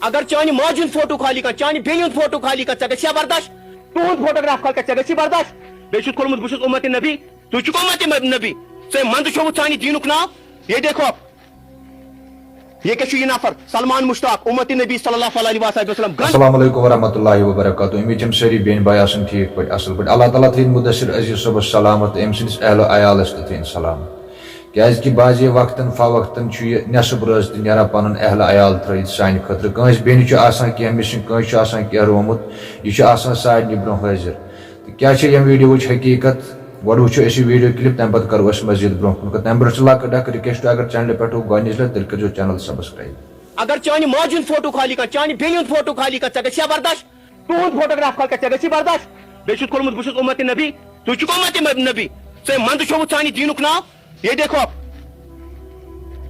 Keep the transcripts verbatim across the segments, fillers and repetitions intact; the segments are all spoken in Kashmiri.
اگر چانہِ ماجہِ ہُنٛد فوٹو کھالی کانٛہہ، چانہِ بیٚنہِ ہُنٛد فوٹو کھالی کانٛہہ، ژےٚ گژھِ یا برداش؟ تُہُنٛد فوٹوگراف کھالی کانٛہہ، ژےٚ گژھِ برداش؟ بیٚیہِ چھُتھ کھولمُت، بہٕ چھُس اُمتِ نبی، ژٕ چھُکھ اُمتِ نبی۔ ژےٚ منٛدٕ چھوٚوُتھ سانہِ دیٖنُک ناو۔ یہ دیکھو، یہ کیٛاہ چھُ یہِ نفر؟ سلمان مشتاق، اُمتِ نبی صلی اللہ علیہ وآلہ وسلم۔ گنٛد۔ السلام علیکم ورحمۃ اللہ وبرکاتہ۔ امید چھم سٲری بیٚنہِ بٲے آسن ٹھیٖک پٲٹھۍ، اصل پٲٹھۍ۔ اللہ تعالیٰ تھٲیِن مدثر عزیز صٲبس سلامت تہٕ أمۍ سٕنٛدِس اہل و عیالس تہِ تھٲیِن سلامت۔ کیازِ کہِ بعضے وقتن فوقتن چھُ یہِ نٮ۪صٕب رٲژ تہِ نیران پنُن اہل عیال تھٲیِتھ سانہِ خٲطرٕ۔ کٲنٛسہِ بیٚنہِ چھُ آسان کینٛہہ missing، کٲنٛسہِ چھُ آسان کینٛہہ روومُت، یہِ چھُ آسان سارنٕے برونٛہہ حٲضِر۔ تہٕ کیٛاہ چھےٚ ییٚمہِ ویٖڈیووٕچ حقیٖقت؟ گۄڈٕ وٕچھو أسۍ یہِ ویٖڈیو clip، تَمہِ پَتہٕ کَرو أسۍ مزید برونٛہہ کُن کَتھ۔ تَمہِ برونٛہہ چھِ لۄکٕٹ اَکھ request، اگر channel پٮ۪ٹھ ہو گۄڈٕنِچ لَٹہِ، تیٚلہِ کٔرۍزیو channel subscribe۔ اگر چانہِ ماجہِ ہُنٛد فوٹو کھالی کانٛہہ، چانہِ بیٚنہِ ہُنٛد فوٹو کھالی کانٛہہ، ژےٚ گژھِ یا برداش؟ تُہُنٛد فوٹوگراف کھالی کانٛہہ، ژےٚ گژھِ برداش؟ بیٚیہِ چھُتھ کھولمُت، بہٕ چھُس اُمتِ نبی، ژٕ چھُکھ اُمتِ نبی۔ ژےٚ منٛدٕ چھوٚوُتھ سانہِ دیٖنُک ناو۔ یہ دیکھو،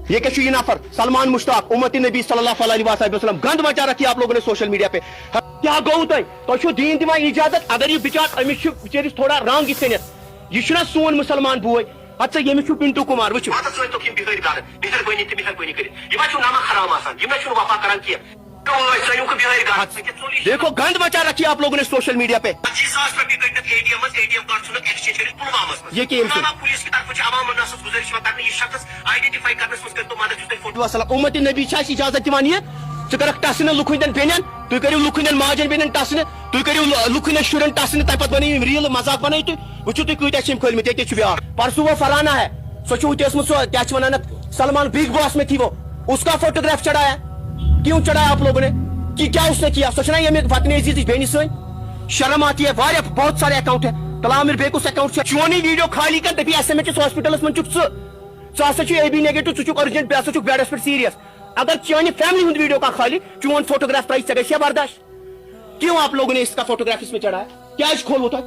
یہ کیٛاہ چھُ یہِ نفر؟ سلمان مشتاق، اُمتِ نبی صلی اللہ علیہ وآلہ وسلم۔ گند مچا رکھی آپ لوگوں نے سوشل میڈیا پہ۔ کیٛاہ گوٚو تۄہہِ؟ تۄہہِ چھُو دیٖن دِوان اجازت؟ اگر یہِ بِچار، أمِس چھُ بِچٲرِس تھوڑا رنگ یِتھ کٔنٮ۪تھ۔ یہِ چھُنہ سون مُسلمان بوے؟ ہتہٕ سا، ییٚمِس چھُ پِنٹو کُمار، وٕچھِو۔ ماتس وۄنۍ توٚک یِم بِہٲرۍ گرٕ، مہربٲنی تہٕ مہربٲنی کٔرِتھ۔ یِم ہا چھِو نمک حرام آسان، یِم نہ چھِنہٕ وفا کران کینٛہہ۔ کٲنٛسہِ سٲنۍ یِم کٔر بِہٲرۍ گرٕ۔ دیکھو، گند مچا رکھی آپ لوگوں نے سوشل میڈیا پہ۔ پچیس ساس رۄپیہِ کٔڑۍ مےٚ اے ٹی ایم منٛز، اے ٹی ایم کارڈ ژھُن مےٚ ایکسچینج کٔرِتھ پُلوامس منٛز۔ یہ کیٚمۍ سُنٛد؟ پُلوامہ پُلیٖس کہِ طرفہٕ چھِ عوامن نفسس گُزٲرِش یِوان کرنہٕ، یہِ شخص آئیڈینٹیفائی کرنس منٛز کٔرۍتو مدد، یُس تۄہہِ فوٹو۔ وسلام۔ اُمتِ نبی چھا اَسہِ اجازت دِوان یہِ؟ ژٕ کَرَکھ ٹَسنہٕ لُکھ ہٕنٛدٮ۪ن بیٚنٮ۪ن، تُہۍ کٔرِو لُکھ ہٕنٛدٮ۪ن ماجٮ۪ن بیٚنٮ۪ن ٹَسنہٕ، تُہۍ کٔرِو لُ-، لُکھ ہٕنٛدٮ۪ن شُرٮ۪ن ٹَسنہٕ، تَمہِ پَتہٕ بَنٲیِو یِم ریٖلہٕ، مذاق بَنٲیِو تُہۍ۔ وٕچھِو تُہۍ کۭتیٛاہ چھِ یِم کھٲلمٕتۍ، ییٚتہِ چھُ بیٛاکھ۔ پرسوٗ وۄنۍ فرحانہ ہے، سۄ چھِ ہُتہِ ٲسمٕژ، سۄ کیٛاہ چھِ وَنان اَتھ، سلمان بگ باس میں تھی وہ، اس کا فوٹوگراف چڑھایا، کیوں چڑھایا آپ لوگوں نے؟ کہ کیا اس نے کیا؟ سۄ چھَنا ییٚمہِ وطن عزیزٕچ بیٚنہِ سٲنۍ؟ شرم آتی ہے، واریاہ بہت سارے اکاؤنٹ ہے، تَلہٕ ہاو مےٚ بیٚیہِ کُس اکاؤنٹ چھُ؟ چون یہِ ویٖڈیو خالی کَر، دَپہِ ایس ایم ایچ ہاسپٹلَس منٛز چھُکھ ژٕ۔ ژٕ ہسا چھُے اے بی نیگیٹو، ژٕ چھُکھ أرجنٹ، بیٚیہِ ہسا چھُکھ بیڈس پٮ۪ٹھ سیریس۔ اگر چانہِ فیملی ہُنٛد ویٖڈیو کانٛہہ کھالہِ، چون فوٹوگراف ترٛاوِ، ژےٚ گژھِ یا برداش؟ کیوں آپ لوگوں نے اس کا فوٹوگراف اس میں چڑھا ہے؟ کیٛازِ کھولوٕ تۄہہِ؟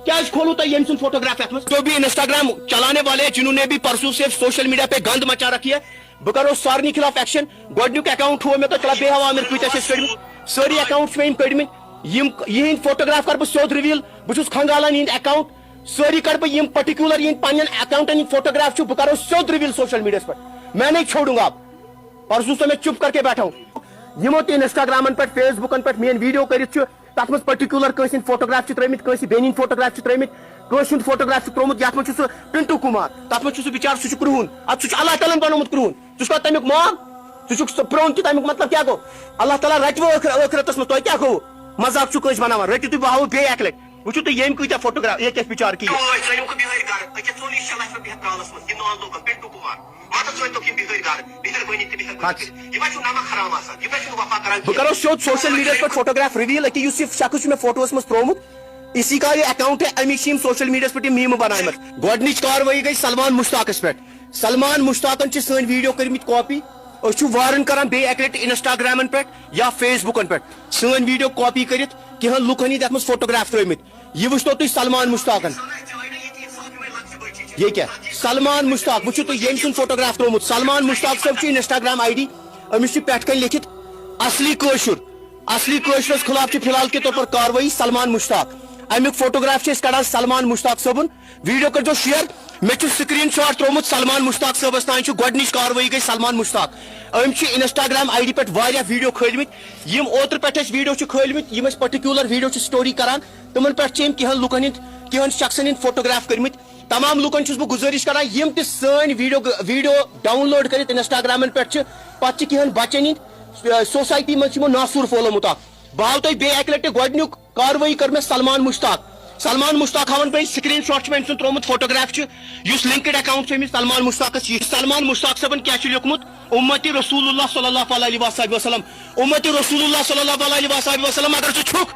کیٛازِ کھولوٕ تۄہہِ ییٚمۍ سُنٛد فوٹوگراف یتھ منٛز؟ جو بھی انسٹاگرام چلانے والے ہیں، جنہوں نے بھی پرسوں سے سوشل میڈیا پہ گند مچا رکھی ہے، بہٕ کرو سارنٕے خلاف ایکشن۔ گۄڈنیُک اکاؤنٹ ہُہ مےٚ تۄہہِ تُلان بیٚیہِ ہاوان مےٚ کۭتیٛاہ چھِ أسۍ کٔڑمٕتۍ۔ سٲری اکاؤنٹ چھِ مےٚ یِم کٔڑمٕتۍ۔ یِم، یِہِنٛدۍ فوٹوگراف کرٕ بہٕ سیوٚد ریویل۔ بہٕ چھُس کھنگالان یِہِنٛدۍ اکاؤنٹ۔ سٲری کڑٕ بہٕ یِم پرٹیکولر یِہِنٛدۍ پننٮ۪ن اکاؤنٹن ہِنٛدۍ فوٹوگراف چھِ، بہٕ کرو سیوٚد ریویل سوشل میڈیاہس پٮ۪ٹھ۔ میں نہیں چھوڑوں گا آپ۔ پرسوں سے میں چپ کر کے بیٹھا ہوں۔ یِمو تہِ انسٹاگرامن پٮ۪ٹھ، فیس بُکن پٮ۪ٹھ میٲنۍ ویڈیو کٔرِتھ چھُ، تَتھ منٛز پرٹیکولر کٲنٛسہِ ہِنٛدۍ فوٹوگراف چھِ ترٲومٕتۍ، کٲنٛسہِ بیٚنہِ ہِنٛدۍ فوٹوگراف چھِ ترٲومٕتۍ، کٲنٛسہِ ہُنٛد فوٹوگراف چھُ ترٛوومُت، یَتھ منٛز چھُ سُہ پِنٹو کُمار، تَتھ منٛز چھُ سُہ بِچارٕ، سُہ چھُ کرٛہُن، اَدٕ سُہ چھُ اللہ تعالیٰ ہَن بنوومُت کرٛہُن، ژٕ چھُکھا تَمیُک مام؟ ژٕ چھُکھ سُہ پرٛون تہِ، تَمیُک مطلب کیٛاہ گوٚو؟ اللہ تعالیٰ رَٹہِ وۄنۍ ٲخر-، ٲخرتَس منٛز، تۄہہِ کیٛاہ گوٚو؟ مذاق چھُو کٲنٛسہِ بناوان، رٔٹِو تُہۍ، بہٕ ہاوو بیٚیہِ اَکہِ لَٹہِ، وٕچھِو تُہۍ ییٚمۍ کۭتیٛاہ فوٹوگراف، ییٚتہِ کیٛاہ بِچارٕ کِہیٖنۍ۔ یہِ ما چھُ وۄنۍ تۄہہِ یِم کٔمۍ بِہٲرۍ گرٕ؟ أکیٛاہ ژوٚل یہِ شےٚ لَچھ رۄپیہِ ہٮ۪تھ ترٛاونَس منٛز، یہِ نان لوکَل پِنٹو کُمار۔ وَتَس وۄنۍ توٚک یِم بِہٲرۍ گرٕ، بِہٲرۍ بٔنِتھ تہِ بِہٲرۍ بٔنِتھ۔ یِم ہا چھِو نمک حرام آسان، یِم ہا چھِنہٕ وفا کران بہٕ کینٛہہ۔ کرو سیوٚد سوشل میڈیاہَس پٮ۪ٹھ فوٹوگراف ریویل، أکیٛاہ یُس یہِ شخص چھُ مےٚ فوٹوَس منٛز ترٛوومُت، اسی کا یہ اکاؤنٹ ہے، اَمی چھِ یِم سوشل میڈیاہَس پٮ۪ٹھ یِم میٖمہٕ بناومٕژ۔ گۄڈٕنِچ کاروٲیی گٔے سلمان مشتاقَس پٮ۪ٹھ۔ سلمان مشتاقَن چھِ سٲنۍ ویڈیو کٔرمٕتۍ کاپی۔ أسۍ چھِ وارن کران بیٚیہِ اَکہِ لَٹہِ انسٹاگرامَن پٮ۪ٹھ یا فیس بُکَن پٮ۪ٹھ سٲنۍ ویڈیو کاپی کٔرِتھ کینٛہَن لُکَن ہِنٛدۍ اَتھ منٛز فوٹوگراف ترٛٲومٕتۍ۔ یہِ وٕچھتو تُہۍ سلمان مشتاقن۔ یہِ کیٛاہ؟ سلمان مشتاق، وٕچھِو تُہۍ ییٚمۍ سُنٛد فوٹوگراف ترٛوومُت۔ سلمان مشتاق صٲب چھُ انسٹاگرام آئی ڈی، أمِس چھُ پٮ۪ٹھ کَنۍ لیکھِتھ اصلی کٲشُر۔ اصلی کٲشرِس خلاف چھِ فی الحال کے طور پر کاروٲیی سلمان مشتاق۔ اَمیُک فوٹوگراف چھِ أسۍ کڑان سلمان مشتاق صٲبُن۔ ویڈیو کٔرۍزیو شیئر۔ مےٚ چھُ سکرین شاٹ ترٛوومُت سلمان مشتاق صٲبَس تام، چھُ گۄڈٕنِچ کاروٲیی گٔے سلمان مشتاق۔ أمۍ چھِ انسٹاگرام آئی ڈی پٮ۪ٹھ واریاہ ویڈیو کھٲلمٕتۍ۔ یِم اوترٕ پٮ۪ٹھ اَسہِ ویڈیو چھِ کھٲلمٕتۍ، یِم أسۍ پٔٹِکیوٗلَر ویڈیو چھِ سٹوری کران، تِمن پٮ۪ٹھ چھِ أمۍ کینٛہَن لُکَن ہِنٛدۍ، کینٛہَن شخصَن ہِنٛدۍ فوٹوگراف کٔرمٕتۍ۔ تمام لُکَن چھُس بہٕ گُزٲرِش کران، یِم تہِ سٲنۍ ویڈیو، ویڈیو ڈاؤن لوڈ کٔرِتھ انسٹاگرامَن پٮ۪ٹھ چھِ، پَتہٕ چھِ کینٛہَن بَچَن ہِنٛدۍ، ٲ، سوسایٹی منٛز چھِ یِمو ناسوٗر پھٲلومُت اکھ۔ بہٕ ہاوٕ تۄہہِ بیٚیہِ اَکہِ لَٹہِ، گۄڈٕنیُک کاروٲیی کٔر مےٚ سلمان مشتاق۔ سلمان مشتاق ہاوَن بہٕ سکرین شاٹ چھُ مےٚ أمۍ سُنٛد ترٛوومُت، فوٹوگراف چھُ، یُس لِنکٕڈ اکاؤنٹ چھُ أمِس سلمان مشتاقَس۔ یہِ سلمان مشتاق صٲبَن کیٛاہ چھُ لیوٚکھمُت؟ اُمتی رسول اللہ صلی اللہ علیہ وآلہ وسلم۔ اُمتی رسول اللہ صلی اللہ علیہ وآلہ وسلم اگر ژٕ چھُکھ،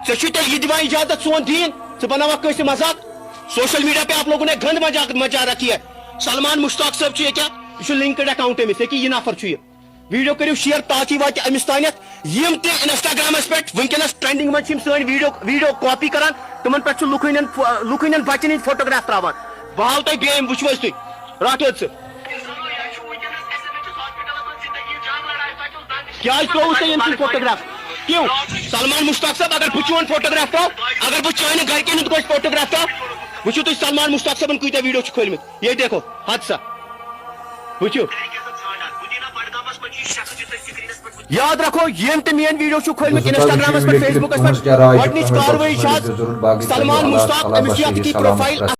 ژےٚ چھُے تیٚلہِ یہِ دِوان اجازت سون دیٖن؟ ژٕ بناوکھ کٲنٛسہِ مذاق؟ سوشل میڈیا پہ آپ لوگوں نے گند مجا-، مچا رکھی ہے۔ سلمان مشتاق صٲب چھُ ییٚتہِ، یہِ چھُ لِنکٕڈ اکاؤنٹ أمِس، ییٚکیٛاہ یہِ نفر چھُ یہِ۔ ویڈیو کٔرِو شیئر تاکہِ واتہِ أمِس تانٮ۪تھ۔ یِم تہِ انسٹاگرامس پٮ۪ٹھ وٕنکیٚنس ٹرینڈنگ منٛز چھِ یِم سٲنۍ ویڈیو، ویڈیو کاپی کران، تِمن پٮ۪ٹھ چھُ لُکھ ہٕنٛدٮ۪ن فو-، لُکھ ہٕنٛدٮ۪ن بچن ہٕنٛدۍ فوٹوگراف تراوان۔ بہٕ ہاوٕ تۄہہِ بیٚیہِ، وٕچھِو حظ تُہۍ، رٹھ حظ ژٕ۔ کیٛازِ ترٛووُتھ تۄہہِ ییٚمہِ سُنٛد فوٹوگراف؟ کیوں؟ سلمان مشتاق صٲب، اگر بہٕ چون فوٹوگراف ترٛاوٕ، اگر بہٕ چانہِ گرِکٮ۪ن ہُنٛد کٲنٛسہِ فوٹوگراف ترٛاوٕ، وٕچھِو تُہۍ سلمان مشتاق صٲبن کۭتیٛاہ ویڈیو چھِ کھٲلمٕتۍ۔ یے دیکھو، حادثہ۔ وٕچھِو۔ یاد رکھو، یم تہِ میٲنۍ ویڈیو چھو کھٲلمٕتۍ انسٹاگرامس پٮ۪ٹھ، فیس بُکس پٮ۪ٹھ، گۄڈنِچ کاروٲیی چھِ اتھ سلمان مشتاق، أمِس چھِ اتھ کی پروفائل۔